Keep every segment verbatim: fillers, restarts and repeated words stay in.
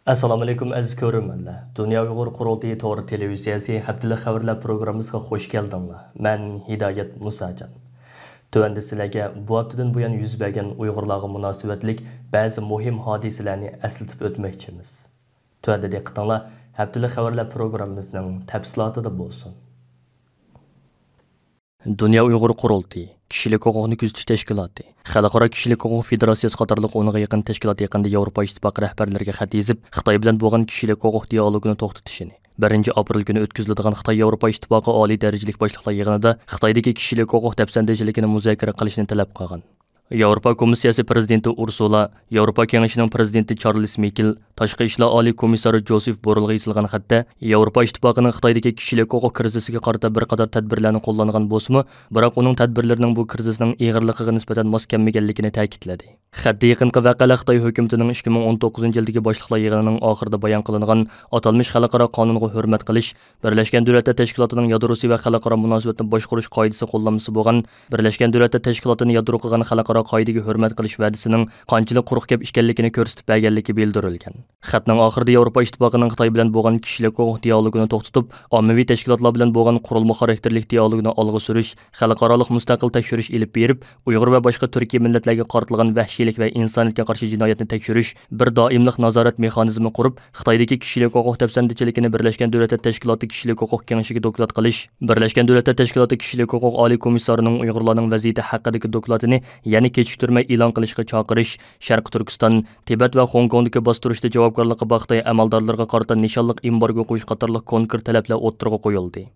ئەسسالامۇئەلەيكۇم، ئەزىز كۆرۈرمەنلەر! دۇنيا ئۇيغۇر قۇرۇلتىيى تور تېلېۋىزىيەسى ھەپتىلىك خەۋەرلەر پروگراممىسىغا خۇش كەلدىڭلار. مەن ھىدايەت مۇساجان. تۆۋەندە سىلەرگە بۇ ھەپتىدىن بۇيان يۈز بەرگەن ئۇيغۇرلارغا مۇناسىۋەتلىك بەزى مۇھىم ھادىسىلەرنى ئەسلىتىپ ئۆتمەكچىمىز. تۆۋەندە دىققىتىڭلار ھەپتىلىك خەۋەرلەر پروگراممىمىزنىڭ تەپسىلاتىدا بولسۇن. دۇنيا ئۇيغۇر قۇرۇلتىيى، كىشىلىك ھوقۇقنى كۆزىتىش تەشكىلاتى، خەلقئارا كىشىلىك ھوقۇق فېدېراتسىيەسى قاتارلىق ئونغا يېقىن تەشكىلات يېقىندا ياۋروپا ئىتتىپاقى رەھبەرلىرىگە خەت يېزىپ، خىتاي بىلەن بولغان كىشىلىك ھوقۇق دىئالوگىنى توختىتىشىنى، بىرىنچى ئاپرېل كۈنى ئۆتكۈزۈلىدىغان خىتاي ياۋروپا ئىتتىپاقى ئالىي دەرىجىلىك باشلىقلار يىغىنىدا خىتايدىكى كىشىلىك ھوقۇق دەپسەندىچىلىكىنى مۇزاكىرە قىلىشنى تەلەپ قىلغان. ياۋروپا كومىسسىيەسى پىرېزىدېنتى ئۇرسۇلا، ياۋروپا كېڭىشىنىڭ پىرېزىدېنتى چارلىز مىكېل، تاشقى ئىشلار ئالىي كومىسسارى جوزېف بوررېلغا يېزىلغان خەتتە، ياۋروپا ئىتتىپاقىنىڭ خىتايدىكى كىشىلىك ھوقۇق كىرىزىسىگە قارىتا بىر قاتار تەدبىرلەرنى قوللانغان بولسىمۇ، بىراق ئۇنىڭ تەدبىرلىرىنىڭ بۇ كىرىزىسنىڭ ئېغىرلىقىغا نىسبەتەن ماس كەلمىگەنلىكىنى تەكىتلىدى. خەتتە يېقىنقى ۋەقەلەر خىتاي ھۆكۈمىتىنىڭ ئىككى مىڭ ئون توققۇزىنچى يىلدىكى باشلىقلار يىغىنىنىڭ ئاخىرىدا بايان قىلىنغان ئاتالمىش خەلقئارا قانۇنغا ھۆرمەت قىلىش، بىرلەشكەن دۆلەتلەر تەشكىلاتىنىڭ يادروسى ۋە خەلقئارا مۇناسىۋەتنى باشقۇرۇش قائىدىسى قوللانمىسى بولغان، بىرلەشكەن دۆلەتلەر تەشكىلاتىنى يادرو قىلغان خەلقئارا قائىدىگە ھۆرمەت قىلىش ۋەدىسىنىڭ قانچىلىك قۇرۇق گەپ ئىكەنلىكىنى كۆرسىتىپ بەرگەنلىكى بىلدۈرۈلگەن. خەتنىڭ ئاخىرىدا ياۋروپا ئىتتىپاقىنىڭ خىتاي بىلەن بولغان كىشىلىك ھوقۇق دىئالوگىنى توختىتىپ، ئاممىۋى تەشكىلاتلار بىلەن بولغان قۇرۇلما خاراكتېرلىك دىئالوگنى ئالغا سۈرۈش، خەلقئارالىق مۇستەقىل تەكشۈرۈش ئېلىپ بېرىپ، ئۇيغۇر ۋە باشقا تۈركىي مىللەتلەرگە قارىتىلغان ۋەھشىيلىك ۋە ئىنسانىيەتكە قارشى جىنايەتنى تەكشۈرۈش، بىر دائىملىق نازارەت مېخانىزمى قۇرۇپ، خىتايدىكى كىشىلىك ھوقۇق دەپسەندىچىلىكىنى بىرلەشكەن دۆلەتلەر تەشكىلاتى كىشىلىك ھوقۇق كېڭىشىگە دوكلات قىلىش، بىرلەشكەن دۆلەتلەر تەشكىلاتى كىشىلىك ھوقۇق ئالىي كومىسسارىنىڭ ئۇيغۇرلارنىڭ ۋەزىيىتى ھەققىدىكى دوكلاتىنى يەنە كېچىكتۈرمەي ئېلان قىلىشقا چاقىرىش، شەرقىي تۈركىستان، تىبەت ۋە خوڭكوڭدىكى باستۇرۇشتا جاۋابكارلىققا بار خىتاي ئەمەلدارلىرىغا قارىتا نىشانلىق ئېمبارگو قويۇش قاتارلىق كونكرېت تەلەپلەر ئوتتۇرىغا قويۇلدى.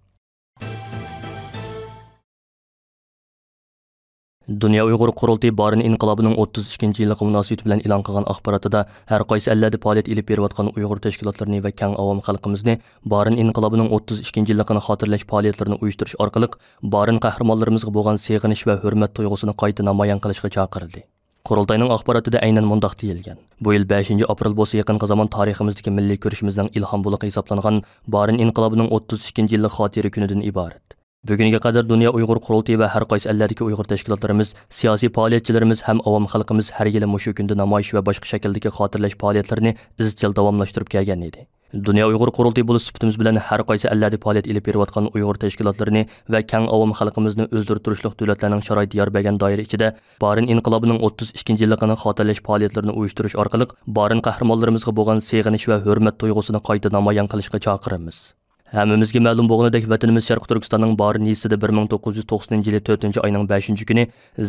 دۇنيا ئۇيغۇر قۇرۇلتىيى بارىن ئىنقىلابىنىڭ ئوتتۇز ئىككىنچى يىللىقى مۇناسىۋىتى بىلەن ئېلان قىلغان ئاخباراتىدا، ھەر قايسى ئەللەردە پائالىيەت ئېلىپ بېرىۋاتقان ئۇيغۇر تەشكىلاتلىرىنى ۋە كەڭ ئاۋام خەلقىمىزنى بارىن ئىنقىلابىنىڭ ئوتتۇز ئىككىنچى يىللىقىنى خاتىرىلەش پائالىيەتلىرىنى ئۇيۇشتۇرۇش ئارقىلىق، بارىن قەھرىمانلىرىمىزغا بولغان سېغىنىش ۋە ھۆرمەت تۇيغۇسىنى قايتا نامايان قىلىشقا چاقىردى. قۇرۇلتاينىڭ ئاخباراتىدا ئەينەن مۇنداق دېيىلگەن: بۇ يىل بەشىنچى ئاپرېل بولسا يېقىنقى زامان تارىخىمىزدىكى مىللىي كۈرىشىمىزنىڭ ئىلھام بۇلىقى ھېسابلانغان بارىن ئىنقىلابىنىڭ ئوتتۇز ئىككىنچى يىللىق خاتىرە كۈنىدىن ئىبارەت. بۈگۈنگە قەدەر دۇنيا ئۇيغۇر قۇرۇلتىيى ۋە ھەر قايسى ئەللەردىكى ئۇيغۇر تەشكىلاتلىرىمىز، سىياسىي پائالىيەتچىلىرىمىز ھەم ئاۋام خەلقىمىز ھەر يىلى مۇشۇ كۈندە نامايىش ۋە باشقا شەكىلدىكى خاتىرىلەش پائالىيەتلىرىنى ئىزچىل داۋاملاشتۇرۇپ كەلگەن ئىدى. دۇنيا ئۇيغۇر قۇرۇلتىيى بولۇش سۈپىتىمىز بىلەن ھەر قايسى ئەللەردە پائالىيەت ئېلىپ بېرىۋاتقان ئۇيغۇر تەشكىلاتلىرىنى ۋە كەڭ ئاۋام خەلقىمىزنى ئۆزلىرى تۇرۇشلۇق دۆلەتلەرنىڭ شارائىتى يار بەرگەن دائىرە ئىچىدە بارىن ئىنقىلابىنىڭ ئوتتۇز ئىككىنچى يىللىقىنى خاتىرىلەش پائالىيەتلىرىنى ئۇيۇشتۇرۇش ئارقىلىق بارىن قەھرىمانلىرىمىزغا بولغان سېغىنىش ۋە ھۆرمەت تۇيغۇسىنى قايتا نامايان قىلىشقا چاقىرىمىز. ھەممىمىزگە مەلۇم بولغىنىدەك، ۋەتىنىمىز شەرقىي تۈركىستاننىڭ بارىن يېزىسىدا بىر مىڭ توققۇز يۈز توقسىنىنچى يىلى تۆتىنچى ئاينىڭ بەشىنچى كۈنى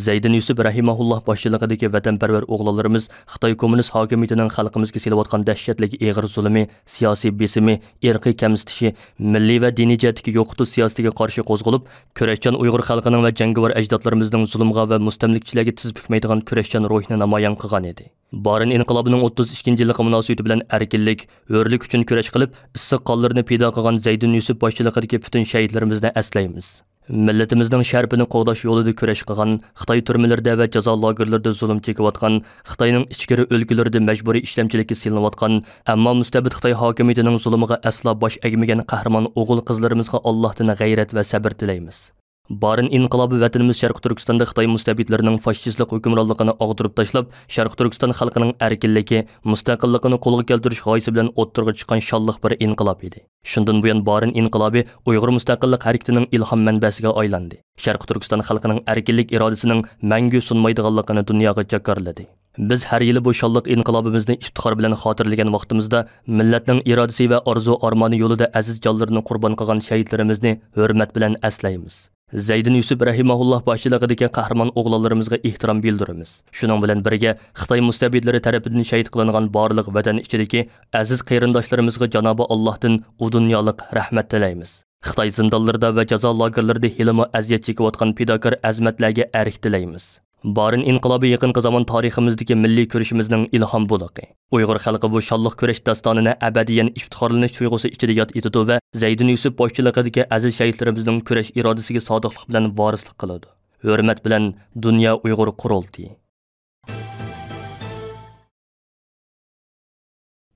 زەيدىن يۈسۈپ رەھىمەھۇللاھ باشچىلىقىدىكى ۋەتەنپەرۋەر ئوغلانلىرىمىز خىتاي كوممۇنىست ھاكىمىيىتىنىڭ خەلقىمىزگە سېلىۋاتقان دەھشەتلىك ئېغىر زۇلۇمى، سىياسىي بېسىمى، ئىرقىي كەمسىتىشى، مىللىي ۋە دىنىي جەھەتتىكى يوقىتىش سىياسىتىگە قارشى قوزغىلىپ، كۈرەشچان ئۇيغۇر خەلقىنىڭ ۋە جەڭگىۋار ئەجدادلىرىمىزنىڭ زۇلۇمغا ۋە مۇستەملىكىچىلەرگە تىز پۈكمەيدىغان كۈرەشچان روھىنى نامايان قىلغان ئىدى. بارىن ئىنقىلابىنىڭ ئوتتۇز ئىككىنچى يىللىقى مۇناسىۋىتى بىلەن ئەركىنلىك، ھۆرلۈك ئۈچۈن كۈرەش قىلىپ، ئىسسىق قانلىرىنى پىدا قىلغان زەيدىن يۈسۈپ باشچىلىقىدىكى پۈتۈن شەھىدلىرىمىزنى ئەسلەيمىز. مىللىتىمىزنىڭ شەرىپىنى قوغداش يولىدا كۈرەش قىلغان، خىتاي تۈرمىلىرىدە ۋە جازا لاگېرلىرىدا زۇلۇم چېكىۋاتقان، خىتاينىڭ ئىچكىرى ئۆلكىلىرىدە مەجبۇرىي ئىشلەمچىلىككە سېلىنىۋاتقان، ئەمما مۇستەبىت خىتاي ھاكىمىيىتىنىڭ زۇلۇمىغا ئەسلا باش ئەگمىگەن قەھرىمان ئوغۇل-قىزلىرىمىزغا ئاللاھتىن غەيرەت ۋە سەبىر تىلەيمىز. بارىن ئىنقىلابى ۋەتىنىمىز شەرقىي تۈركىستاندا خىتاي مۇستەبىتلىرىنىڭ فاشىستلىق ھۆكۈمرانلىقىنى ئاغدۇرۇپ تاشلاپ، شەرقىي تۈركىستان خەلقىنىڭ ئەركىنلىكى، مۇستەقىللىقىنى قولغا كەلتۈرۈش غايىسى بىلەن ئوتتۇرىغا چىققان شانلىق بىر ئىنقىلاب ئىدى. شۇندىن بۇيان بارىن ئىنقىلابى ئۇيغۇر مۇستەقىللىق ھەرىكىتىنىڭ ئىلھام مەنبەسىگە ئايلاندى. شەرقىي تۈركىستان خەلقىنىڭ ئەركىنلىك ئىرادىسىنىڭ مەڭگۈ سۇنمايدىغانلىقىنى دۇنياغا جاكارلىدى. بىز ھەر يىلى بۇ شانلىق ئىنقىلابىمىزنى ئىپتىخار بىلەن خاتىرىلىگەن ۋاقتىمىزدا، مىللەتنىڭ ئىرادىسى ۋە ئارزۇ-ئارمانى يولىدا ئەزىز جانلىرىنى قۇربان قىلغان شەھىدلىرىمىزنى ھۆرمەت بىلەن ئەسلەيمىز. زەيدىن يۈسۈپ رەھىمەھۇللاھ باشچىلىقىدىكى قەھرىمان ئوغلانلىرىمىزغا ئېھتىرام بىلدۈرىمىز. شۇنىڭ بىلەن بىرگە، خىتاي مۇستەبىتلىرى تەرىپىدىن شەھىت قىلىنغان بارلىق ۋەتەن ئىچىدىكى ئەزىز قېرىنداشلىرىمىزغا جانابى ئاللاھتىن ئۇ دۇنيالىق رەھمەت تىلەيمىز. خىتاي زىندانلىرىدا ۋە جازا لاگېرلىرىدا ھېلىمۇ ئەزىيەت چېكىۋاتقان پىداكار ئەزىمەتلەرگە ئەرك تىلەيمىز. بارىن ئىنقىلابى يېقىنقى زامان تارىخىمىزدىكى مىللىي كۈرىشىمىزنىڭ ئىلھام بۇلىقى. ئۇيغۇر خەلقى بۇ شانلىق كۈرەش داستانىنى ئەبەدىيەن ئىپتىخارلىنىش تۇيغۇسى ئىچىدە ياد ئېتىدۇ ۋە زەيدىن يۈسۈپ باشچىلىقىدىكى ئەزىز شەھىدلىرىمىزنىڭ كۈرەش ئىرادىسىگە سادىقلىق بىلەن ۋارىسلىق قىلىدۇ. ھۆرمەت بىلەن، دۇنيا ئۇيغۇر قۇرۇلتىيى.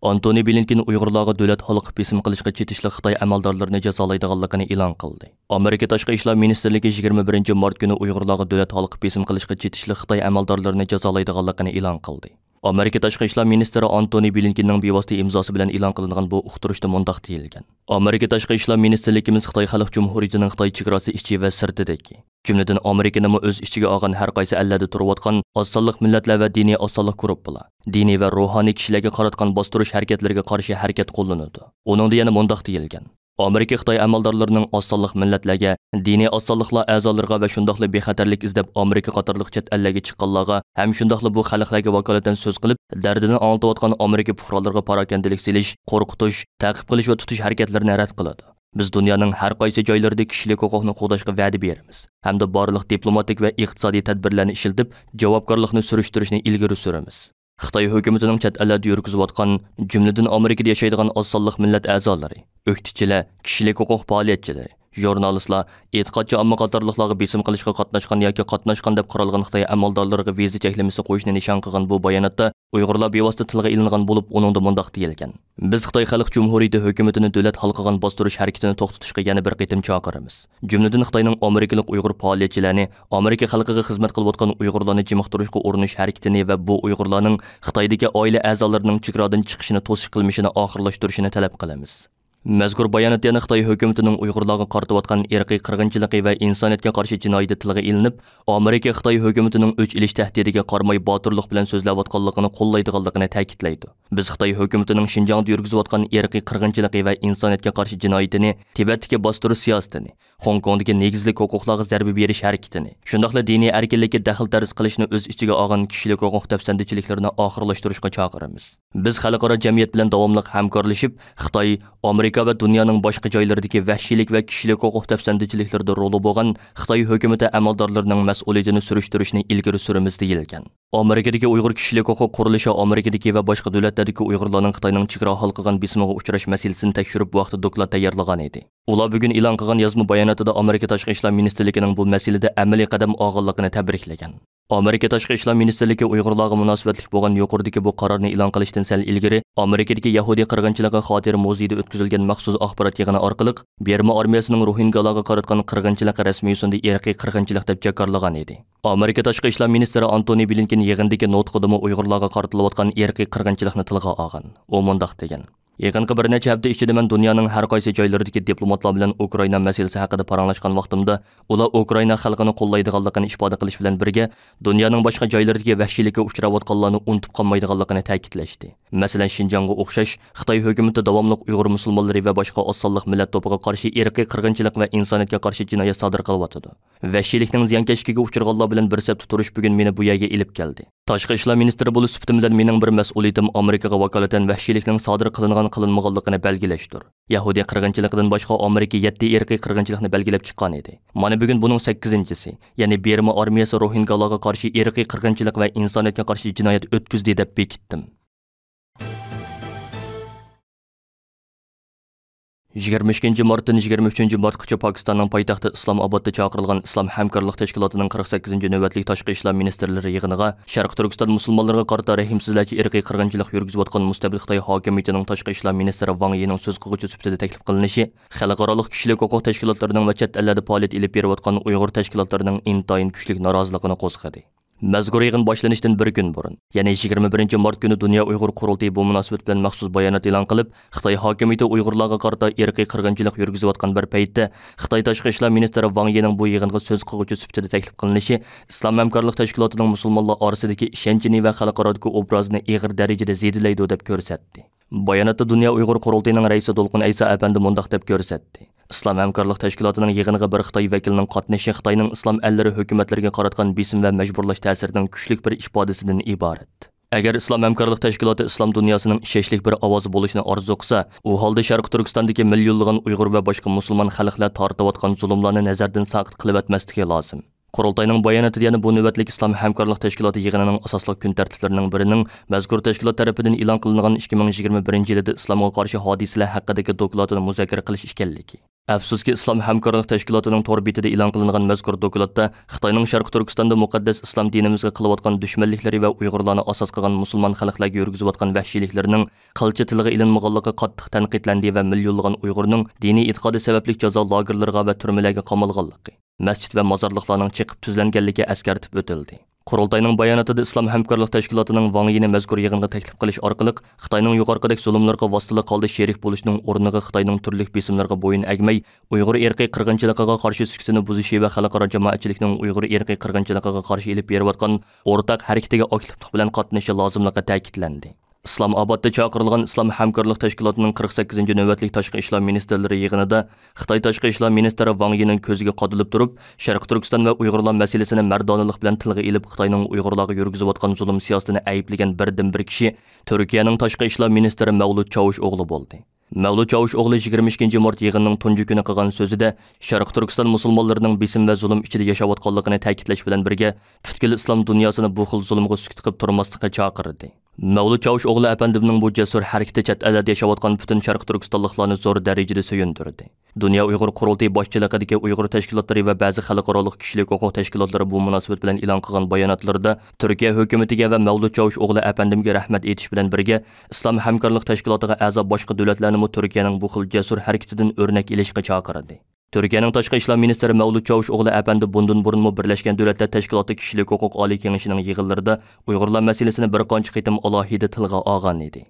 ئانتونى بلىنكېن ئۇيغۇرلارغا دۆلەت ھالقىپ بېسىم قىلىشقا چېتىشلىق خىتاي ئەمەلدارلىرىنى جازالايدىغانلىقىنى ئېلان قىلدى. ئامېرىكا تاشقى ئىشلار مىنىستىرلىكى يىگىرمە بىرىنچى مارت كۈنى ئۇيغۇرلارغا دۆلەت ھالقىپ بېسىم قىلىشقا چېتىشلىق خىتاي ئەمەلدارلىرىنى جازالايدىغانلىقىنى ئېلان قىلدى. ئامېرىكا تاشقى ئىشلار مىنىستىرى ئانتونى بلىنكېننىڭ بىۋاسىتە ئىمزاسى بىلەن ئېلان قىلىنغان بۇ ئۇقتۇرۇشتا مۇنداق دېيىلگەن: ئامېرىكا تاشقى ئىشلار مىنىستىرلىكىمىز خىتاي خەلق جۇمھۇرىيىتىنىڭ خىتاي چېگراسى ئىچى ۋە سىرتىدىكى، جۈملىدىن ئامېرىكىنىمۇ ئۆز ئىچىگە ئالغان ھەر قايسى ئەللەردە تۇرۇۋاتقان ئاز سانلىق مىللەتلەر ۋە دىنىي ئاز سانلىق گۇرۇپپىلار، دىنىي ۋە روھانىي كىشىلەرگە قاراتقان باستۇرۇش ھەرىكەتلىرىگە قارشى ھەرىكەت قوللىنىدۇ. ئۇنىڭدا يەنە مۇنداق دېيىلگەن: ئامېرىكا خىتاي ئەمەلدارلىرىنىڭ ئاز سانلىق مىللەتلەرگە، دىنىي ئاز سانلىقلار ئەزالىرىغا ۋە شۇنداقلا بىخەتەرلىك ئىزدەپ ئامېرىكا قاتارلىق چەت ئەللەرگە چىققانلارغا ھەم شۇنداقلا بۇ خەلقلەرگە ۋاكالىتەن سۆز قىلىپ، دەردىنى ئاڭلىتىۋاتقان ئامېرىكا پۇقرالىرىغا پاراكەندىلىك سېلىش، قورقۇتۇش، تەقىپ قىلىش ۋە تۇتۇش ھەرىكەتلىرىنى رەت قىلىدۇ. بىز دۇنيانىڭ ھەر قايسى جايلىرىدا كىشىلىك ھوقۇقنى قوغداشقا ۋەدە بېرىمىز ھەمدە بارلىق دىپلوماتىك ۋە ئىقتىسادىي تەدبىرلەرنى ئىشلىتىپ، جاۋابكارلىقنى سۈرۈشتۈرۈشنى ئىلگىرى سۈرىمىز. خىتاي ھۆكۈمىتىنىڭ چەت ئەللەردە يۈرگۈزۈۋاتقان، جۈملىدىن ئامېرىكىدا ياشايدىغان ئاز سانلىق مىللەت ئەزالىرى، ئۆكتىچىلەر، كىشىلىك ھوقۇق پائالىيەتچىلىرى، ژۇرنالىستلار، ئېتىقادچى ئامما قاتارلىقلارغا بېسىم قىلىشقا قاتناشقان ياكى قاتناشقان دەپ قارالغان خىتاي ئەمەلدارلىرىغا ۋىزا چەكلىمىسى قويۇشنى نىشان قىلغان بۇ باياناتتا ئۇيغۇرلار بىۋاسىتە تىلغا ئېلىنغان بولۇپ، ئۇنىڭدا مۇنداق دېيىلگەن: بىز خىتاي خەلق جۇمھۇرىيىتى ھۆكۈمىتىنى دۆلەت ھالقىغان باستۇرۇش ھەرىكىتىنى توختىتىشقا يەنە بىر قېتىم چاقىرىمىز. جۈملىدىن خىتاينىڭ ئامېرىكىلىق ئۇيغۇر پائالىيەتچىلەرنى، ئامېرىكا خەلقىگە خىزمەت قىلىۋاتقان ئۇيغۇرلارنى جىمىقتۇرۇشقا ئۇرۇنۇش ھەرىكىتىنى ۋە بۇ ئۇيغۇرلارنىڭ خىتايدىكى ئائىلە ئەزالىرىنىڭ چېگرادىن چىقىشىنى توسۇش قىلمىشىنى ئاخىرلاشتۇرۇشىنى تەلەپ قىلىمىز. مەزكۇر بايانات يەنە خىتاي ھۆكۈمىتىنىڭ ئۇيغۇرلارغا قارىتىۋاتقان ئىرقىي قىرغىنچىلىقى ۋە ئىنسانىيەتكە قارشى جىنايىتى تىلغا ئېلىنىپ، ئامېرىكا خىتاي ھۆكۈمىتىنىڭ ئۆچ ئېلىش تەھدىتىگە قارىماي باتۇرلۇق بىلەن سۆزلەۋاتقانلىقىنى قوللايدىغانلىقىنى تەكىتلەيدۇ. بىز خىتاي ھۆكۈمىتىنىڭ شىنجاڭدا يۈرگۈزۈۋاتقان ئىرقىي قىرغىنچىلىقى ۋە ئىنسانىيەتكە قارشى جىنايىتىنى، تىبەتتىكى باستۇرۇش سىياسىتىنى، خوڭكوڭدىكى نېگىزلىك ھوقۇقلارغا زەربە بېرىش ھەرىكىتىنى، شۇنداقلا دىنىي ئەركىنلىككە دەخلى تەرۇز قىلىشنى ئۆز ئىچىگە ئالغان كىشىلىك ھوقۇق دەپسەندىچىلىكلىرىنى ئاخىرلاشتۇرۇشقا چاقىرىمىز. بىز خەلقئارا جەمئىيەت بىلەن داۋاملىق ھەمكارلىشىپ، خىتاي، ئامېرىكا ۋە دۇنيانىڭ باشقا جايلىرىدىكى ۋەھشىيلىك ۋە كىشىلىك ھوقۇق دەپسەندىچىلىكلىرىدە رولى بولغان خىتاي ھۆكۈمىتى ئەمەلدارلىرىنىڭ مەسئۇلىيىتىنى سۈرۈشتۈرۈشنى ئىلگىرى سۈرىمىز، دېيىلگەن. ئامېرىكىدىكى ئۇيغۇر كىشىلىك ھوقۇق قۇرۇلۇشى ئامېرىكىدىكى ۋە باشقا دۆلەتلەردىكى ئۇيغۇرلارنىڭ خىتاينىڭ چېگرا ھالقىغان بېسىمىغا ئۇچراش مەسىلىسىنى تەكشۈرۈپ، بۇ ھەقتە دوكلات تەييارلىغانىدى. ئۇلار بۈگۈن ئېلان قىلغان يازما باياناتىدا ئامېرىكا تاشقى ئىشلار مىنىستىرلىكىنىڭ بۇ مەسىلىدە ئەمەلىي قەدەم ئالغانلىقىنى تەبرىكلىگەن. ئامېرىكا تاشقى ئىشلار مىنىستىرلىكى ئۇيغۇرلارغا مۇناسىۋەتلىك بولغان يۇقىرىدىكى بۇ قارارنى ئېلان قىلىشتىن سەل ئىلگىرى، ئامېرىكىدىكى يەھۇدىي قىرغىنچىلىقى خاتىرە مۇزېيىدا ئۆتكۈزۈلگەن مەخسۇس ئاخبارات يىغىنى ئارقىلىق بىرما ئارمىيەسىنىڭ روھىنگالارغا قاراتقان قىرغىنچىلىقى رەسمىي يۈزىنى ئىرقىي قىرغىنچىلىق دەپ جاكارلىغان ئىدى. ئامېرىكا تاشقى ئىشلار مىنىستىرى ئانتونى بلىنكېن يىغىندىكى نۇتقىدىمۇ ئۇيغۇرلارغا قارىتىلىۋاتقان ئىرقىي قىرغىنچىلىقنى تىلغا ئالغان. ئۇ مۇنداق دېگەن: يېقىنقى بىر نەچچە ھەپتە ئىچىدە مەن دۇنيانىڭ ھەر قايسى جايلىرىدىكى دىپلوماتلار بىلەن ئۇكرائىنا مەسىلىسى ھەققىدە پاراڭلاشقان ۋاقتىمدا، ئۇلار ئۇكرائىنا خەلقىنى قوللايدىغانلىقىنى ئىپادە قىلىش بىلەن بىرگە، دۇنيانىڭ باشقا جايلىرىدىكى ۋەھشىيلىككە ئۇچراۋاتقانلارنى ئۇنتۇپ قالمايدىغانلىقىنى تەكىتلەشتى. مەسىلەن، شىنجاڭغا ئوخشاش، خىتاي ھۆكۈمىتى داۋاملىق ئۇيغۇر مۇسۇلمانلىرى ۋە باشقا ئاز سانلىق مىللەت توپىغا قارشى ئىرقىي قىرغىنچىلىق ۋە ئىنسانىيەتكە قارشى جىنايەت سادىر قىلىۋاتىدۇ. ۋەھشىيلىكنىڭ زىيانكەشلىكىگە ئۇچرىغانلار بىلەن بىر سەپتە تۇرۇش بۈگۈن مېنى بۇ يەرگە ئېلىپ كەلدى. تاشقى ئىشلار مىنىستىرى بولۇش سۈپىتىم بىلەن مېنىڭ بىر مەسئۇلىيىتىم ئامېرىكىغا ۋاكالىتەن ۋەھشىيلىكنىڭ سادىر قىلىنغان-قىلىنمىغانلىقىنى بەلگىلەشتۇر. يەھۇدىي قىرغىنچىلىقىدىن باشقا ئامېرىكا يەتتە ئىرقىي قىرغىنچىلىقنى بەلگىلەپ چىققان ئىدى. مانا بۈگۈن بۇنىڭ سەككىزىنچىسى، يەنى بىرما ئارمىيەسى روھىنگالارغا قارشى ئىرقىي قىرغىنچىلىق ۋە ئىنسانىيەتكە قارشى جىنايەت ئۆتكۈزدى دەپ بېكىتتىم. يىگىرمە ئىككىنچى مارتتىن يىگىرمە ئۈچىنچى مارتقىچە پاكىستاننىڭ پايتەختى ئىسلام ئابادتا چاقىرىلغان ئىسلام ھەمكارلىق تەشكىلاتىنىڭ قىرىق سەككىزىنچى نۆۋەتلىك تاشقى ئىشلار مىنىستىرلىرى يىغىنىغا شەرقىي تۈركىستان مۇسۇلمانلىرىغا قارىتا رەھىمسىزلەرچە ئىرقىي قىرغىنچىلىق يۈرگۈزۈۋاتقان مۇستەبىت خىتاي ھاكىمىيىتىنىڭ تاشقى ئىشلار مىنىستىرى ۋاڭ يىنىڭ سۆز قىلغۇچى سۈپىتىدە تەكلىپ قىلىنىشى خەلقئارالىق كىشىلىك ھوقۇق تەشكىلاتلىرىنىڭ ۋە چەت ئەللەردە پائالىيەت ئېلىپ بېرىۋاتقان ئۇيغۇر تەشكىلاتلىرىنىڭ ئىنتايىن كۈچلۈك نارازىلىقىنى قوزغىدى. مەزكۇر يىغىن باشلىنىشتىن بىر كۈن بۇرۇن، يەنى يىگىرمە بىرىنچى مارت كۈنى دۇنيا ئۇيغۇر قۇرۇلتىيى بۇ مۇناسىۋەت بىلەن مەخسۇس بايانات ئېلان قىلىپ، خىتاي ھاكىمىيىتى ئۇيغۇرلارغا قارىتا ئىرقىي قىرغىنچىلىق يۈرگۈزۈۋاتقان بىر پەيتتە، خىتاي تاشقى ئىشلار مىنىستىرى ۋاڭ يىنىڭ بۇ يىغىنغا سۆز قىلغۇچى سۈپىتىدە تەكلىپ قىلىنىشى ئىسلام ھەمكارلىق تەشكىلاتىنىڭ مۇسۇلمانلار ئارىسىدىكى ئىشەنچىنى ۋە خەلقئارادىكى ئوبرازىنى ئېغىر دەرىجىدە زېدىلەيدۇ، دەپ كۆرسەتتى. باياناتتا دۇنيا ئۇيغۇر قۇرۇلتىيىنىڭ رەئىسى دولقۇن ئەيسا ئەپەندى مۇنداق دەپ كۆرسەتتى: ئىسلام ھەمكارلىق تەشكىلاتىنىڭ يىغىنىغا بىر خىتاي ۋەكىلىنىڭ قاتنىشىشى خىتاينىڭ ئىسلام ئەللىرى ھۆكۈمەتلىرىگە قاراتقان بېسىم ۋە مەجبۇرلاش تەسىرىنىڭ كۈچلۈك بىر ئىپادىسىدىن ئىبارەت. ئەگەر ئىسلام ھەمكارلىق تەشكىلاتى ئىسلام دۇنياسىنىڭ ئىشەنچلىك بىر ئاۋازى بولۇشنى ئارزۇ قىلسا، ئۇ ھالدا شەرقىي تۈركىستاندىكى مىليونلىغان ئۇيغۇر ۋە باشقا مۇسۇلمان خەلقلەر تارتىۋاتقان زۇلۇملارنى نەزەردىن ساقىت قىلىۋەتمەسلىكى لازىم. قۇرۇلتاينىڭ باياناتىدا يەنە بۇ نۆۋەتلىك ئىسلام ھەمكارلىق تەشكىلاتى يىغىنىنىڭ ئاساسلىق كۈن تەرتىپلىرىنىڭ بىرىنىڭ مەزكۇر تەشكىلات تەرىپىدىن ئېلان قىلىنغان ئىككى مىڭ يىگىرمە بىرىنچى يىلىدا ئىسلامغا قارشى ھادىسىلەر ھەققىدىكى دوكلاتىنى مۇزاكىرە قىلىش ئىكەنلىكى. ئەپسۇسكى، ئىسلام ھەمكارلىق تەشكىلاتىنىڭ تور بېتىدە ئېلان قىلىنغان مەزكۇر دوكلاتتا خىتاينىڭ شەرقىي تۈركىستاندا مۇقەددەس ئىسلام دىنىمىزغا قىلىۋاتقان دۈشمەنلىكلىرى ۋە ئۇيغۇرلارنى ئاساس قىلغان مۇسۇلمان خەلقلەرگە يۈرگۈزۈۋاتقان ۋەھشىيلىكلىرىنىڭ قىلچە تىلغا ئېلىنمىغانلىقى قاتتىق تەنقىدلەندى ۋە مىليونلىغان ئۇيغۇرنىڭ دىنىي ئېتىقادى سەۋەبلىك جازا لاگېرلىرىغا ۋە تۈرمىلەرگە قامالغانلىقى، مەسچىت ۋە مازارلىقلارنىڭ چېقىپ تۈزلەنگەنلىكى ئەسكەرتىپ ئۆتۈلدى. قۇرۇلتاينىڭ باياناتىدا ئىسلام ھەمكارلىق تەشكىلاتىنىڭ ۋاڭ يىنى مەزكۇر يىغىنغا تەكلىپ قىلىش ئارقىلىق خىتاينىڭ يۇقىرىقىدەك زۇلۇملىرىغا ۋاسىتىلىك ھالدا شېرىك بولۇشنىڭ ئورنىغا خىتاينىڭ تۈرلۈك بېسىملىرىغا بويۇن ئەگمەي، ئۇيغۇر ئىرقىي قىرغىنچىلىقىغا قارشى سۈكۈتىنى بۇزۇشى ۋە خەلقئارا جامائەتچىلىكنىڭ ئۇيغۇر ئىرقىي قىرغىنچىلىقىغا قارشى ئېلىپ بېرىۋاتقان ئورتاق ھەرىكىتىگە ئاكتىپلىق بىلەن قاتنىشىشى لازىملىقى تەكىتلەندى. ئىسلام ئابادتا چاقىرىلغان ئىسلام ھەمكارلىق تەشكىلاتىنىڭ قىرىق سەككىزىنچى نۆۋەتلىك تاشقى ئىشلار مىنىستىرلىرى يىغىنىدا خىتاي تاشقى ئىشلار مىنىستىرى ۋاڭ يىنىڭ كۆزىگە قادىلىپ تۇرۇپ، شەرقىي تۈركىستان ۋە ئۇيغۇرلار مەسىلىسىنى مەردانىلىق بىلەن تىلغا ئېلىپ، خىتاينىڭ ئۇيغۇرلارغا يۈرگۈزۈۋاتقان زۇلۇم سىياسىتىنى ئەيىبلىگەن بىردىنبىر كىشى تۈركىيەنىڭ تاشقى ئىشلار مىنىستىرى مەۋلۇت چاۋۇشئوغلۇ بولدى. مەۋلۇت چاۋۇشئوغلى يىگىرمە ئىككىنچى مارت يىغىننىڭ تۇنجى كۈنى قىلغان سۆزىدە، شەرقىي تۈركىستان مۇسۇلمانلىرىنىڭ بېسىم ۋە زۇلۇم ئىچىدە ياشاۋاتقانلىقىنى تەكىتلەش بىلەن بىرگە، پۈتكۈل ئىسلام دۇنياسىنى بۇ خىل زۇلۇمغا سۈكۈت قىلىپ تۇرماسلىققا چاقىردى. مەۋلۇت چاۋۇشئوغلى ئەپەندىمنىڭ بۇ جەسۇر ھەرىكىتى چەت ئەللەردە ياشاۋاتقان پۈتۈن شەرقىي تۈركىستانلىقلارنى زور دەرىجىدە سۆيۈندۈردى. دۇنيا ئۇيغۇر قۇرۇلتىيى باشچىلىقىدىكى ئۇيغۇر تەشكىلاتلىرى ۋە بەزى خەلقئارالىق كىشىلىك ھوقۇق تەشكىلاتلىرى بۇ مۇناسىۋەت بىلەن ئېلان قىلغان باياناتلىرىدا تۈركىيە ھۆكۈمىتىگە ۋە مەۋلۇت چاۋۇشئوغلى ئەپەندىمگە رەھمەت ئېيتىش بىلەن بىرگە، ئىسلام ھەمكارلىق تەشكىلاتىغا ئەزا باشقا دۆلەتلەرنىمۇ تۈركىيەنىڭ بۇ خىل جەسۇر ھەرىكىتىدىن ئۆرنەك ئېلىشقا چاقىردى. تۈركىيەنىڭ تاشقى ئىشلار مىنىستىرى مەۋلۇت چاۋۇشئوغلى ئەپەندى بۇندىن بۇرۇنمۇ بىرلەشكەن دۆلەتلەر تەشكىلاتى كىشىلىك ھوقۇق ئالىي كېڭىشىنىڭ يىغىنلىرىدا ئۇيغۇرلار مەسىلىسىنى بىر قانچە قېتىم ئالاھىدە تىلغا ئالغان ئىدى.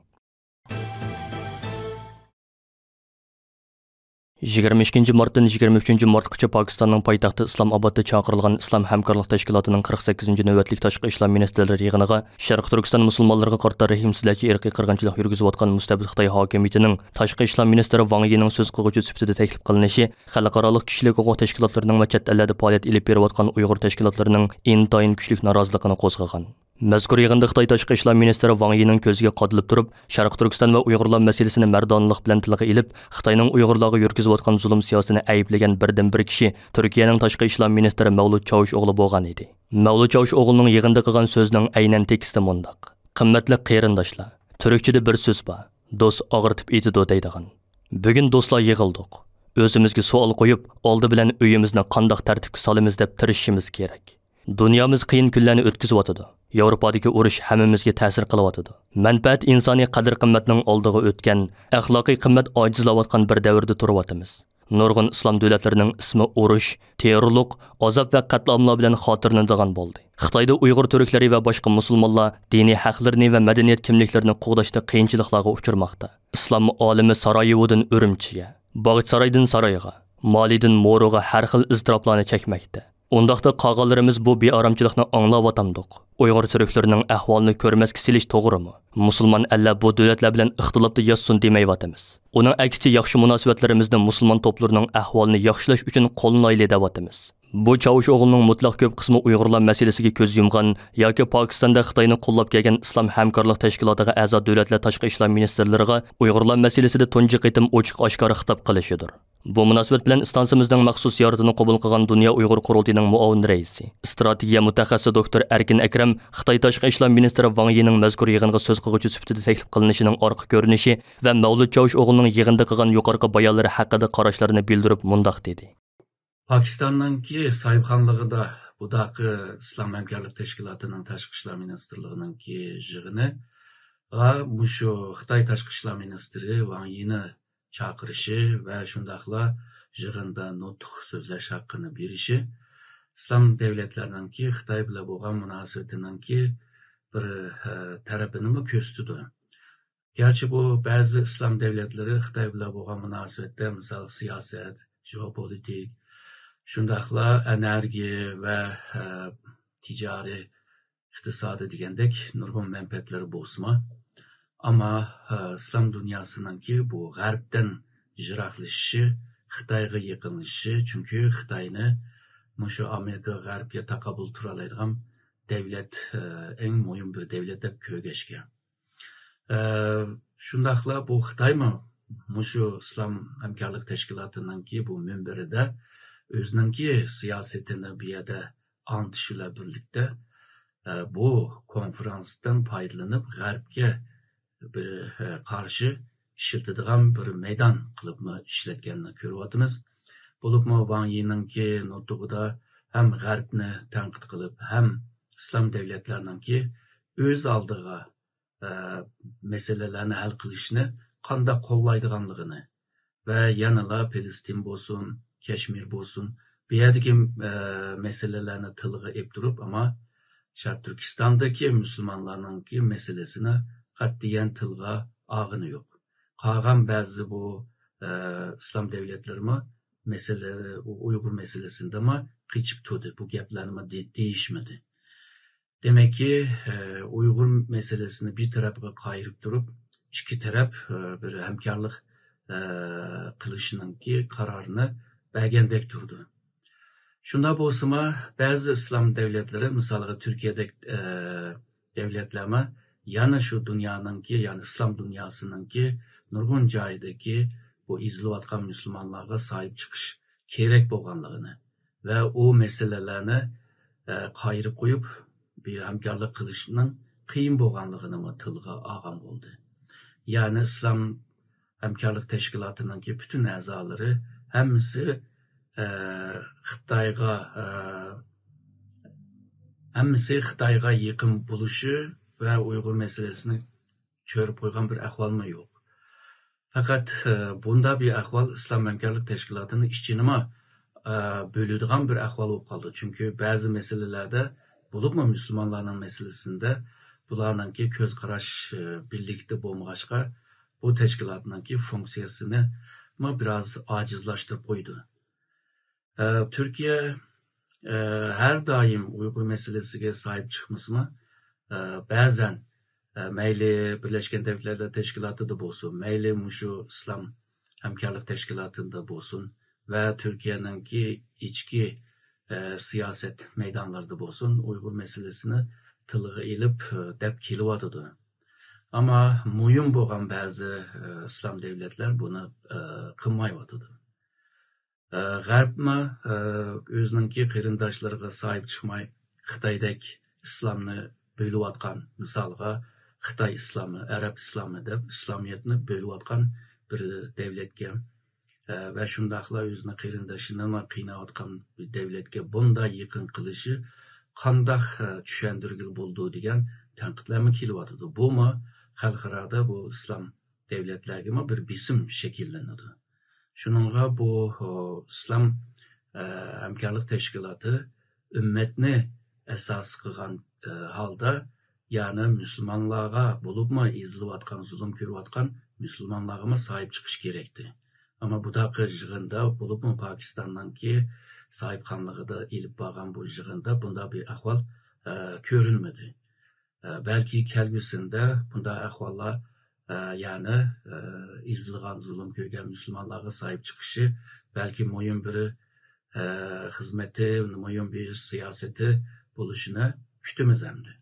يىگىرمە ئىككىنچى مارتتىن يىگىرمە ئۈچىنچى مارتقىچە پاكىستاننىڭ پايتەختى ئىسلام ئابادتا چاقىرىلغان ئىسلام ھەمكارلىق تەشكىلاتىنىڭ قىرىق سەككىزىنچى نۆۋەتلىك تاشقى ئىشلار مىنىستىرلىرى يىغىنىغا شەرقىي تۈركىستان مۇسۇلمانلىرىغا قارىتا رەھىمسىزلەرچە ئىرقىي قىرغىنچىلىق يۈرگۈزۈۋاتقان مۇستەبىت خىتاي ھاكىمىيىتىنىڭ تاشقى ئىشلار مىنىستىرى ۋاڭ يىنىڭ سۆز قىلغۇچى سۈپىتىدە تەكلىپ قىلىنىشى خەلقئارالىق كىشىلىك ھوقۇق تەشكىلاتلىرىنىڭ ۋە چەت ئەللەردە پائالىيەت ئېلىپ بېرىۋاتقان ئۇيغۇر تەشكىلاتلىرىنىڭ ئىنتايىن كۈچلۈك نارازىلىقىنى قوزغىغان. مەزكۇر يىغىندا خىتاي تاشقى ئىشلار مىنىستىرى ۋاڭ يىنىڭ كۆزىگە قادىلىپ تۇرۇپ، شەرقىي تۈركىستان ۋە ئۇيغۇرلار مەسىلىسىنى مەردانىلىق بىلەن تىلغا ئېلىپ، خىتاينىڭ ئۇيغۇرلارغا يۈرگۈزۈۋاتقان زۇلۇم سىياسىتىنى ئەيىبلىگەن بىردىنبىر كىشى تۈركىيەنىڭ تاشقى ئىشلار مىنىستىرى مەۋلۇت چاۋۇشئوغلى بولغان ئىدى. مەۋلۇت چاۋۇشئوغلىنىڭ يىغىندا قىلغان سۆزىنىڭ ئەينەن تېكىستى مۇنداق: «قىممەتلىك قېرىنداشلار، تۈركچىدە بىر سۆز بار، دوست ئاغرىتىپ ئېتىدۇ دەيدىغان. بۈگۈن دوستلار يىغىلدۇق. ئۆزىمىزگە سوئال قويۇپ، ئالدى بىلەن ئۆيىمىزنى قانداق تەرتىپكە سالىمىز دەپ تىرىشىشىمىز كېرەك.» دۇنيامىز قىيىن كۈنلەرنى ئۆتكۈزۈۋاتىدۇ. ياۋروپادىكى ئۇرۇش ھەممىمىزگە تەسىر قىلىۋاتىدۇ. مەنپەئەت ئىنسانىي قەدىر-قىممەتنىڭ ئالدىغا ئۆتكەن، ئەخلاقىي قىممەت ئاجىزلاۋاتقان بىر دەۋردە تۇرۇۋاتىمىز. نۇرغۇن ئىسلام دۆلەتلىرىنىڭ ئىسمى ئۇرۇش، تېررورلۇق، ئازاب ۋە قەتلىئاملار بىلەن خاتىرىلىنىدىغان بولدى. خىتايدا ئۇيغۇر تۈركلىرى ۋە باشقا مۇسۇلمانلار دىنىي ھەقلىرىنى ۋە مەدەنىيەت كىملىكلىرىنى قوغداشتا قىيىنچىلىقلارغا ئۇچرىماقتا. ئىسلام ئالىمى سارايېۋودىن ئۈرۈمچىگە، باغچىسارايدىن سارايغا، مالىدىن مورىغا ھەر خىل ئىزتىراپلارنى چەكمەكتە. ئۇنداقتا قالغانلىرىمىز بۇ بىئارامچىلىقنى ئاڭلاۋاتامدۇق؟ ئۇيغۇر تۈركلىرىنىڭ ئەھۋالىنى كۆرمەسكە سېلىش توغرىمۇ؟ مۇسۇلمان ئەللەر بۇ دۆلەتلەر بىلەن ئىختىلاپتا ياشىسۇن دېمەيۋاتىمىز. ئۇنىڭ ئەكسىچە ياخشى مۇناسىۋەتلىرىمىزنى مۇسۇلمان توپلىرىنىڭ ئەھۋالىنى ياخشىلاش ئۈچۈن قوللىنايلى دەۋاتىمىز. بۇ چاۋۇشئوغلىنىڭ مۇتلەق كۆپ قىسمى ئۇيغۇرلار مەسىلىسىگە كۆز يۇمغان ياكى پاكىستاندا خىتاينى قوللاپ كەلگەن ئىسلام ھەمكارلىق تەشكىلاتىغا ئەزا دۆلەتلەر تاشقى ئىشلار مىنىستىرلىرىغا ئۇيغۇرلار مەسىلىسىدە تۇنجى قېتىم ئوچۇق ئاشكارا خىتاب قىلىشىدۇر. بۇ مۇناسىۋەت بىلەن ئىستانسىمىزنىڭ مەخسۇس زىيارىتىنى قوبۇل قىلغان دۇنيا ئۇيغۇر قۇرۇلتىيىنىڭ مۇئاۋىن رەئىسى، ئىستراتېگىيە مۇتەخەسسىسى دوكتور ئەركىن ئەكرەم خىتاي تاشقى ئىشلار مىنىستىرى ۋاڭ يىنىڭ مەزكۇر يىغىنغا سۆز قىلغۇچى سۈپىتىدە تەكلىپ قىلىنىشىنىڭ ئارقا كۆرۈنۈشى ۋە مەۋلۇت چاۋۇشئوغلىنىڭ يىغىندا قىلغان يۇقىرىقى بايانلىرى ھەققىدە قاراشلىرىنى بىلدۈرۈپ مۇنداق دېدى. پاكىستاننىڭكى ساھىبخانلىقىدا بۇداقى ئىسلام ھەمكارلىق تەشكىلاتىنىڭ تاشقى ئىشلار مىنىستىرلىقىنىڭكى يىغىنىغا مۇشۇ خىتاي تاشقى ئىشلار مىنىستىرى ۋاڭ يىنى چاقىرىشى ۋە شۇنداقلا يىغىندا نۇتۇق سۆزلەش ھەققىنى بېرىشى ئىسلام دۆلەتلىرىنىڭكى خىتاي بىلەن بولغان مۇناسىۋىتىنىڭكى بىر، ئە، تەرىپىنىمۇ كۆرسىتىدۇ. گەرچە بۇ بەزى ئىسلام دۆلەتلىرى خىتاي بىلەن بولغان مۇناسىۋەتتە، مىسال، سىياسەت، جېئوپولىتىك، شۇنداقلا ئېنېرگىيە ۋە، ئە، تىجارىي ئىقتىسادى دېگەندەك نۇرغۇن مەنپەئەتلىرى بولسىمۇ، ئەمما، ئە، ئىسلام دۇنياسىنىڭكى بۇ غەربتىن يىراقلىشىشى، خىتايغا يېقىنلىشىشى، چۈنكى خىتاينى مۇشۇ ئامېرىكا غەربكە تاقابىل تۇرالايدىغان دۆلەت، ئە، ئەڭ مۇھىم بىر دۆلەت دەپ كۆرگەچكە. ئە، شۇنداقلا بۇ خىتايمۇ مۇشۇ ئىسلام ھەمكارلىق تەشكىلاتىنىڭكى بۇ مۇنبىرىدە ئۆزىنىڭكى سىياسىتىنى بۇ يەردە ئاڭلىتىش بىلەن بىرلىكتە، ئە، بۇ كونفرانستىن پايدىلىنىپ غەربكە بىر، ئە، قارشى ئىشلىتىدىغان بىر مەيدان قىلىپمۇ ئىشلەتكەننى كۆرۈۋاتىمىز. بولۇپمۇ ۋاڭ يىنىڭكى نۇتۇقىدا ھەم غەربنى تەنقىد قىلىپ، ھەم ئىسلام دۆلەتلىرىنىڭكى ئۆز ئالدىغا ئە، مەسىلىلەرنى ھەل قىلىشنى قانداق قوللايدىغانلىقىنى ۋە يەنىلا پەلەستىن بولسۇن، كەشمىر بولسۇن، بۇ يەردىكى، ئە، مەسىلىلەرنى تىلغا ئېلىپ تۇرۇپ، ئەمما شەرقىي تۈركىستاندىكى مۇسۇلمانلارنىڭكى مەسىلىسىنى قەتئىيەن تىلغا ئالغىنى يوق. قالغان بەزى بۇ، ئە، ئىسلام دەۋلەتلىرىمۇ مەسىلە، ئۇيغۇر مەسىلىسىدىمۇ قېچىپ تۇردى. بۇ گەپلەرنىمۇ دې-، دېيىشمىدى. دېمەككى، ئە، ئۇيغۇر مەسىلىسىنى بىر تەرەپكە قايرىپ تۇرۇپ، ئىككى تەرەپ، ئە، بىر ھەمكارلىق، ئە، قىلىشنىڭكى قارارىنى بەرگەندەك تۇرىدۇ. شۇنداق بولسىمۇ، بەزى ئىسلام دەۋلەتلىرى، مىسالغا تۈركىيەدەك، ئە، دەۋلەتلەرمۇ يەنە شۇ دۇنيانىڭكى، يەنى ئىسلام دۇنياسىنىڭكى نۇرغۇن جايىدىكى بۇ ئېزىلىۋاتقان مۇسۇلمانلارغا ساھىب چىقىش كېرەك بولغانلىقىنى ۋە ئۇ مەسىلىلەرنى، ئە، قايرىپ قويۇپ، بىر ھەمكارلىق قىلىشنىڭ قىيىن بولغانلىقىنىمۇ تىلغا ئالغان بولدى. يەنى ئىسلام ھەمكارلىق تەشكىلاتىنىڭكى پۈتۈن ئەزالىرى ھەممىسى، ئە، خىتايغا، ئە، ھەممىسى خىتايغا يېقىن بولۇشى ۋە ئۇيغۇر مەسىلىسىنى چۆرۈپ قويغان بىر ئەھۋالمۇ يوق. پەقەت، ئە، بۇنداق بىر ئەھۋال ئىسلام ھەمكارلىق تەشكىلاتىنىڭ ئىچىنىمۇ، ئە، بۆلىدىغان بىر ئەھۋال بولۇپ قالدى. چۈنكى بەزى مەسىلىلەردە، بولۇپمۇ مۇسۇلمانلارنىڭ مەسىلىسىندە بۇلارنىڭكى كۆز قاراش، ئە، بىرلىكتە بولمىغاچقا، بۇ تەشكىلاتنىڭكى فۇنكسىيەسىنىمۇ بىراز ئاجىزلاشتۇرۇپ قويدى. ئە، تۈركىيە، ئە، ھەر دائىم ئۇيغۇر مەسىلىسىگە ساھىب چىقمىسىمۇ، ئە، بەزەن، ئە، مەيلى بىرلەشكەن دۆلەتلەر تەشكىلاتىدا بولسۇن، مەيلى مۇشۇ ئىسلام ھەمكارلىق تەشكىلاتىدا بولسۇن ۋە تۈركىيەنىڭكى ئىچكى، ئە، سىياسەت مەيدانلىرىدا بولسۇن، ئۇيغۇر مەسىلىسىنى تىلغا ئېلىپ، ئە، دەپ كېلىۋاتىدۇ. ئەمما مۇھىم بولغان بەزى، ئە، ئىسلام دۆلەتلەر بۇنى، ئە، قىلمايۋاتىدۇ. ئە، غەربمۇ، ئە، ئۆزىنىڭكى قېرىنداشلىرىغا ساھىب چىقماي، خىتايدەك ئىسلامنى بۆلۈۋاتقان، مىسالغا، خىتاي ئىسلامى، ئەرەب ئىسلامى دەپ ئىسلامىيەتنى بۆلۈۋاتقان بىر دەۋلەتكە، ئە، ۋە شۇنداقلا ئۆزىنىڭ قېرىنداشىنىمۇ قىيناۋاتقان بىر دەۋلەتكە بۇنداق يېقىن قىلىشى قانداق، ئە، چۈشەندۈرگىلى بولىدۇ دېگەن تەنقىدلەرمۇ كېلىۋاتىدۇ. بۇمۇ خەلقئارادا بۇ ئىسلام دەۋلەتلەرگىمۇ بىر بېسىم شەكىللىنىدۇ. شۇنىڭغا بۇ، ئىسلام، ئە، ھەمكارلىق تەشكىلاتى ئۈممەتنى ئاساس قىلغان، ئە، ھالدا، يەنى مۇسۇلمانلارغا، بولۇپمۇ ئېزىلىۋاتقان، زۇلۇم كۆرۈۋاتقان مۇسۇلمانلارغىمۇ ساھىب چىقىش كېرەكتى. ئەمما بۇنداق يىغىندا، بولۇپمۇ پاكىستاننىڭكى ساھىبخانلىقىدا ئېلىپ بارغان بۇ يىغىندا بۇنداق بىر ئەھۋال، ئە، كۆرۈلمىدى. ئە، بەلكى كەلگۈسىدە بۇنداق ئەھۋاللار، ئە، يەنى، ئە، ئېزىلغان، زۇلۇم كۆرگەن مۇسۇلمانلارغا ساھىب چىقىشى بەلكى مۇھىم بىر، ئە، خىزمىتى، مۇھىم بىر سىياسىتى بولۇشىنى كۈتىمىز ئەمدى.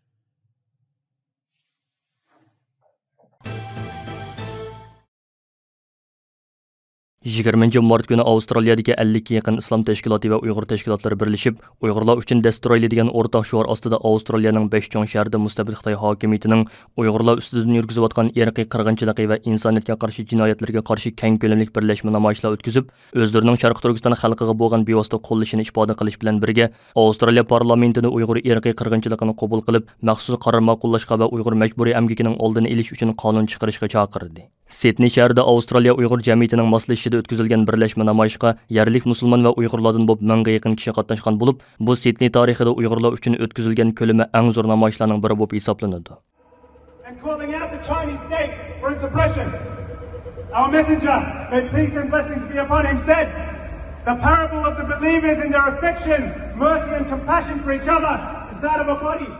يىگىرمىنچى مارت كۈنى ئاۋسترالىيەدىكى ئەللىككە يېقىن ئىسلام تەشكىلاتى ۋە ئۇيغۇر تەشكىلاتلىرى بىرلىشىپ، «ئۇيغۇرلار ئۈچۈن دەستۇرايلى» دېگەن ئورتاق شوئار ئاستىدا ئاۋسترالىيەنىڭ بەش چوڭ شەھىرىدە مۇستەبىت خىتاي ھاكىمىيىتىنىڭ ئۇيغۇرلار ئۈستىدىن يۈرگۈزۈۋاتقان ئىرقىي قىرغىنچىلىقى ۋە ئىنسانىيەتكە قارشى جىنايەتلىرىگە قارشى كەڭ كۆلەملىك بىرلەشمە نامايىشلار ئۆتكۈزۈپ، ئۆزلىرىنىڭ شەرقىي تۈركىستان خەلقىگە بولغان بىۋاسىتە قوللىشىنى ئىپادە قىلىش بىلەن بىرگە، ئاۋسترالىيە پارلامېنتىدا ئۇيغۇر ئىرقىي قىرغىنچىلىقىنى قوبۇل قىلىپ، مەخسۇس قارار ماقۇللاشقا ۋە ئۇيغۇر مەجبۇرىي ئەمگىكىنىڭ ئالدىنى ئېلىش ئۈچۈن قانۇن چىقىرىشقا چاقىردى. سىدنېي شەھىرىدە ئاۋسترالىيە ئۇيغۇر جەمئىيىتىنىڭ ماسلىشىشىدا ئۆتكۈزۈلگەن بىرلەشمە نامايىشقا يەرلىك مۇسۇلمان ۋە ئۇيغۇرلاردىن بولۇپ مىڭغا يېقىن كىشى قاتناشقان بولۇپ، بۇ سىدنېي تارىخىدا ئۇيغۇرلار ئۈچۈن ئۆتكۈزۈلگەن كۆلىمى ئەڭ زور نامايىشلارنىڭ بىرى بولۇپ ھېسابلىنىدۇ. And calling out the Chinese state for its oppression. Our messenger, may peace and blessings be upon him, said, "The parable of the believers in their affection, mercy and compassion for each other is that of a body."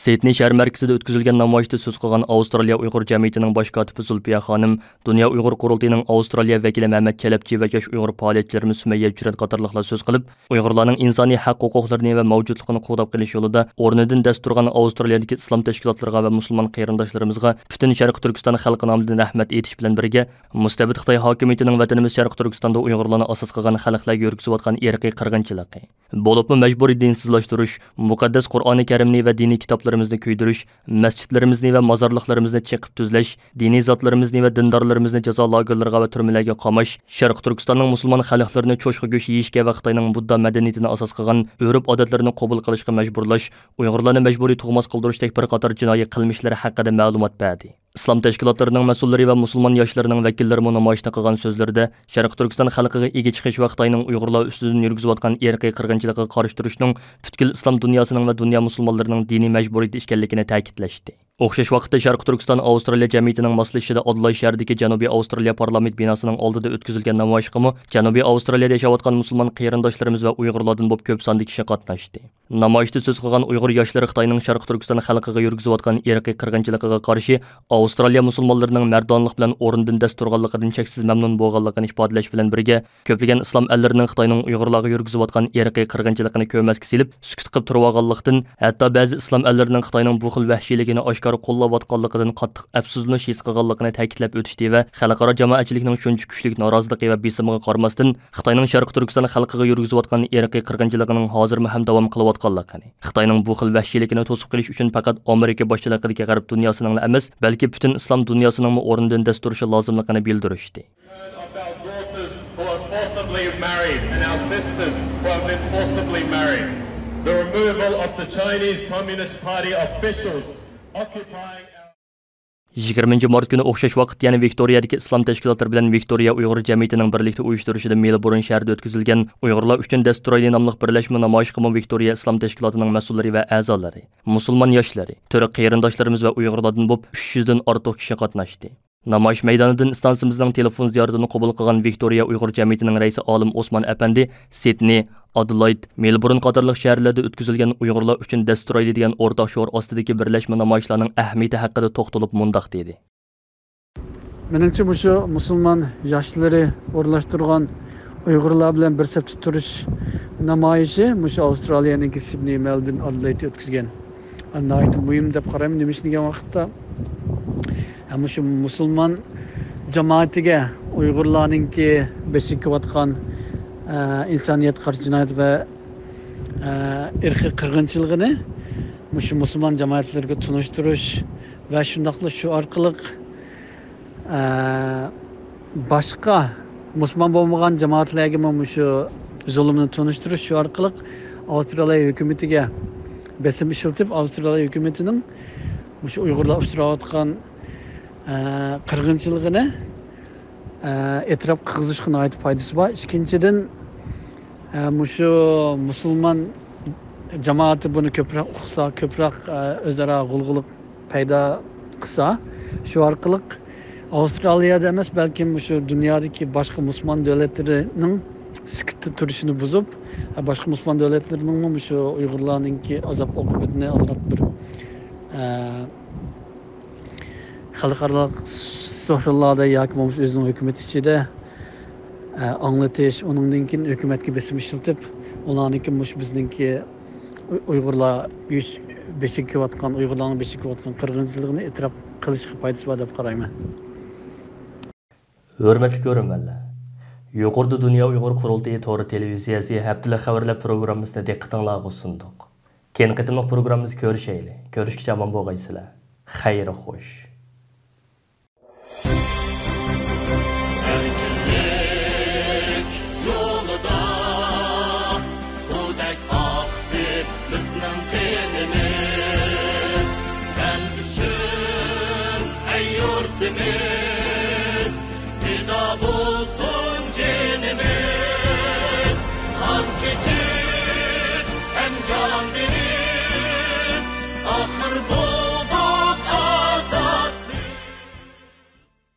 سىدنېي شەھەر مەركىزىدە ئۆتكۈزۈلگەن نامايىشتا سۆز قىلغان ئاۋسترالىيە ئۇيغۇر جەمئىيىتىنىڭ باش كاتىپى زۇلپىيە خانىم، دۇنيا ئۇيغۇر قۇرۇلتىيىنىڭ ئاۋسترالىيە ۋەكىلى مەمەت چەلەپچى ۋە ياش ئۇيغۇر پائالىيەتچىلىرىمىز سۈمەييە چۈرەت قاتارلىقلار سۆز قىلىپ، ئۇيغۇرلارنىڭ ئىنسانىي ھەق ھوقۇقلىرىنى ۋە مەۋجۇتلۇقىنى قوغداپ قېلىش يولىدا ئورنىدىن دەس تۇرغان ئاۋسترالىيەدىكى ئىسلام تەشكىلاتلىرىغا ۋە مۇسۇلمان قېرىنداشلىرىمىزغا پۈتۈن شەرقىي تۈركىستان خەلقى نامىدىن رەھمەت ئېيتىش بىلەن بىرگە، مۇستەبىت خىتاي ھاكىمىيىتىنىڭ ۋەتىنىمىز شەرقىي تۈركىستاندا ئۇيغۇرلارنى ئاساس قىلغان خەلقلەرگە يۈرگۈزۈۋاتقان ئىرقىي قىرغىنچىلىقى، بولۇپمۇ مەجبۇرىي دىنسىزلاشتۇرۇش، مۇقەددەس قۇرئانى كەرىمنى ۋە دىنىي كىتابلىرىمىزنى كۆيدۈرۈش، مەسچىتلىرىمىزنى ۋە مازارلىقلىرىمىزنى چېقىپ تۈزلەش، دىنىي زاتلىرىمىزنى ۋە دىندارلىرىمىزنى جازا لاگېرلىرىغا ۋە تۈرمىلەرگە قاماش، شەرقىي تۈركىستاننىڭ مۇسۇلمان خەلقلىرىنى چوشقا گۆش يېيىشكە ۋە خىتاينىڭ بۇددا مەدەنىيىتىنى ئاساس قىلغان ئۆرپ-ئادەتلىرىنى قوبۇل قىلىشقا مەجبۇرلاش، ئۇيغۇرلارنى مەجبۇرىي تۇغماس قىلدۇرۇشتەك بىر قاتار جىنايى قىلمىشلىرى ھەققىدە مەلۇمات بەردى. ئىسلام تەشكىلاتلىرىنىڭ مەسئۇللىرى ۋە مۇسۇلمان ياشلىرىنىڭ ۋەكىللىرىمۇ نامايىشتا قىلغان سۆزلىرىدە، شەرقىي تۈركىستان خەلقىگە ئىگە چىقىش ۋە خىتاينىڭ ئۇيغۇرلار ئۈستىدىن يۈرگۈزۈۋاتقان ئىرقىي قىرغىنچىلىقىغا قارشى تۇرۇشنىڭ پۈتكۈل ئىسلام دۇنياسىنىڭ ۋە دۇنيا مۇسۇلمانلىرىنىڭ دىنىي مەجبۇرىيىتى ئىكەنلىكىنى تەكىتلەشتى. ئوخشاش ۋاقىتتا، شەرقىي تۈركىستان ئاۋسترالىيە جەمئىيىتىنىڭ ماسلىشىشىدا ئادېلايد شەھىرىدىكى جەنۇبىي ئاۋسترالىيە پارلامېنت بىناسىنىڭ ئالدىدا ئۆتكۈزۈلگەن نامايىشقىمۇ جەنۇبىي ئاۋسترالىيەدە ياشاۋاتقان مۇسۇلمان قېرىنداشلىرىمىز ۋە ئۇيغۇرلاردىن بولۇپ كۆپ ساندا كىشى قاتناشتى. نامايىشتا سۆز قىلغان ئۇيغۇر ياشلىرى خىتاينىڭ شەرقىي تۈركىستان خەلقىگە يۈرگۈزۈۋاتقان ئىرقىي قىرغىنچىلىقىغا قارشى ئاۋسترالىيە مۇسۇلمانلىرىنىڭ مەردانىلىق بىلەن ئورنىدىن دەس تۇرغانلىقىدىن چەكسىز مەمنۇن بولغانلىقىنى ئىپادىلەش بىلەن بىرگە، كۆپلىگەن ئىسلام ئەللىرىنىڭ خىتاينىڭ ئۇيغۇرلارغا يۈرگۈزۈۋاتقان ئىرقىي قىرغىنچىلىقىنى كۆرمەسكە سېلىپ، سۈكۈت قىلىپ تۇرۇۋالغانلىقتىن، ھەتتا بەزى ئىسلام ئەللىرىنىڭ خىتاينىڭ بۇ خىل ۋەھشىيلىكىنى ئاشكارا قوللاۋاتقانلىقىدىن قاتتىق ئەپسۇسلىنىش ھېس قىلغانلىقىنى تەكىتلەپ ئۆتۈشتى ۋە خەلقئارا جامائەتچىلىكنىڭ شۇنچە كۈچلۈك نارازىلىقى ۋە بېسىمىغا قارىماستىن، خىتاينىڭ شەرقىي تۈركىستان خەلقىگە يۈرگۈزۈۋاتقان ئىرقىي قىرغىنچىلىقىنىڭ ھازىرمۇ ھەم داۋام قىلىۋاتقانلىقىنى، خىتاينىڭ بۇ خىل ۋەھشىيلىكىنى توسۇپ قېلىش ئۈچۈن پەقەت ئامېرىكا باشچىلىقىدىكى غەرب دۇنياسىنىڭلا ئەمەس، بەلكى پۈتۈن ئىسلام دۇنياسىنىڭمۇ ئورنىدىن دەس تۇرۇشى لازىملىقىنى بىلدۈرۈشتى. Of our daughters who are forcibly married and our sisters who have been forcibly married. The removal of the Chinese Communist Party officials occupying our يىگىرمىنچى مارت كۈنى ئوخشاش ۋاقىتتا يەنە ۋىكتورىيەدىكى ئىسلام تەشكىلاتلىرى بىلەن ۋىكتورىيە ئۇيغۇر جەمئىيىتىنىڭ بىرلىكتە ئۇيۇشتۇرۇشىدا مېلبورن شەھىرىدە ئۆتكۈزۈلگەن ئۇيغۇرلار ئۈچۈن دەس تۇرايلى ناملىق بىرلەشمە نامايىشقىمۇ ۋىكتورىيە ئىسلام تەشكىلاتىنىڭ مەسئۇللىرى ۋە ئەزالىرى، مۇسۇلمان ياشلىرى، تۈرك قېرىنداشلىرىمىز ۋە ئۇيغۇرلاردىن بولۇپ ئۈچ يۈزدىن ئارتۇق كىشى قاتناشتى. نامايىش مەيدانىدىن ئىستانسىمىزنىڭ تېلېفون زىيارىتىنى قوبۇل قىلغان ۋىكتورىيە ئۇيغۇر جەمئىيىتىنىڭ رەئىسى ئالىم ئوسمان ئەپەندى سىدنېي، ئادېلايد، مېلبورن قاتارلىق شەھەرلەردە ئۆتكۈزۈلگەن ئۇيغۇرلار ئۈچۈن دەس تۇرايلى دېگەن ئورتاق شوئار ئاستىدىكى بىرلەشمە نامايىشلارنىڭ ئەھمىيىتى ھەققىدە توختىلىپ مۇنداق دېدى. مېنىڭچە، مۇشۇ مۇسۇلمان ياشلىرى ئورۇنلاشتۇرغان ئۇيغۇرلار بىلەن بىر سەپتە تۇرۇش نامايىشى مۇشۇ ئاۋسترالىيەنىڭكى سىدنېي، مېلبورن، ئادېلايدتا ئۆتكۈزگەن. ناھايىتى مۇھىم دەپ قارايمەن. نېمە ئۈچۈن دېگەن ۋاقىتتا، ھە، مۇشۇ مۇسۇلمان جامائىتىگە ئۇيغۇرلارنىڭكى بېشىغا كېلىۋاتقان، ئە، ئىنسانىيەتكە قارشى جىنايەت ۋە، ئە، ئىرقىي قىرغىنچىلىقىنى مۇشۇ مۇسۇلمان جامائەتلىرىگە تونۇشتۇرۇش ۋە شۇنداقلا شۇ ئارقىلىق ئە، باشقا مۇسۇلمان بولمىغان جامائەتلەرگىمۇ مۇشۇ زۇلۇمنى تونۇشتۇرۇش، شۇ ئارقىلىق ئاۋسترالىيە ھۆكۈمىتىگە بېسىم ئىشلىتىپ، ئاۋسترالىيە ھۆكۈمىتىنىڭ مۇشۇ ئۇيغۇرلار ئۇچراۋاتقان، ئە، قىرغىنچىلىقىنى، ئە، ئېتىراپ قىلغۇزۇشقا ناھايىتى پايدىسى بار. ئىككىنچىدىن، ئە، مۇشۇ مۇسۇلمان جامائىتى بۇنى كۆپرەك ئۇقسا، كۆپرەك، ئە، ئۆزئارا غۇلغۇلا پەيدا قىلسا، شۇ ئارقىلىق ئاۋسترالىيەدە ئەمەس، بەلكىم مۇشۇ دۇنيادىكى باشقا مۇسۇلمان دۆلەتلىرىنىڭ سۈكۈتتە تۇرۇشىنى بۇزۇپ، باشقا مۇسۇلمان دۆلەتلىرىنىڭمۇ مۇشۇ ئۇيغۇرلارنىڭكى ئازاب ئوقۇبىتىنى ئازراق بىر، ئە، خەلقئارالىق سۇھرىلاردا ياكى بولمىسا ئۆزىنىڭ ھۆكۈمىتى ئىچىدە، ئە، ئاڭلىتىش، ئۇنىڭدىن كېيىن ھۆكۈمەتكە بېسىم ئىشلىتىپ، ئۇلارنىڭكى مۇشۇ بىزنىڭكى ئۇ-، ئۇيغۇرلار يۈز-، بېشىغا كېلىۋاتقان، ئۇيغۇرلارنىڭ بېشىغا كېلىۋاتقان قىرغىنچىلىقىنى ئېتىراپ قىلىشقا پايدىسى بار دەپ قارايمەن. ھۆرمەتلىك كۆرۈرمەنلەر، يۇقىرىدا دۇنيا ئۇيغۇر قۇرۇلتىيى تور تېلېۋىزىيەسى ھەپتىلىك خەۋەرلەر پروگراممىسىنى دىققىتىڭلارغا سۇندۇق. كېيىنكى قېتىملىق پروگراممىمىزدا كۆرۈشەيلى. كۆرۈشكىچە ئامان بولغايسىلەر. خەير خوش. ئەركىنلىك يولىدا سۇدەك ئاقتى بىزنىڭ قېنىمىز. سەن ئۈچۈن، ئەي يۇرتىمىز، پىدا بولسۇن جېنىمىز. قان كېچىپ ھەم جان بېرىپ، ئاخىر بۇ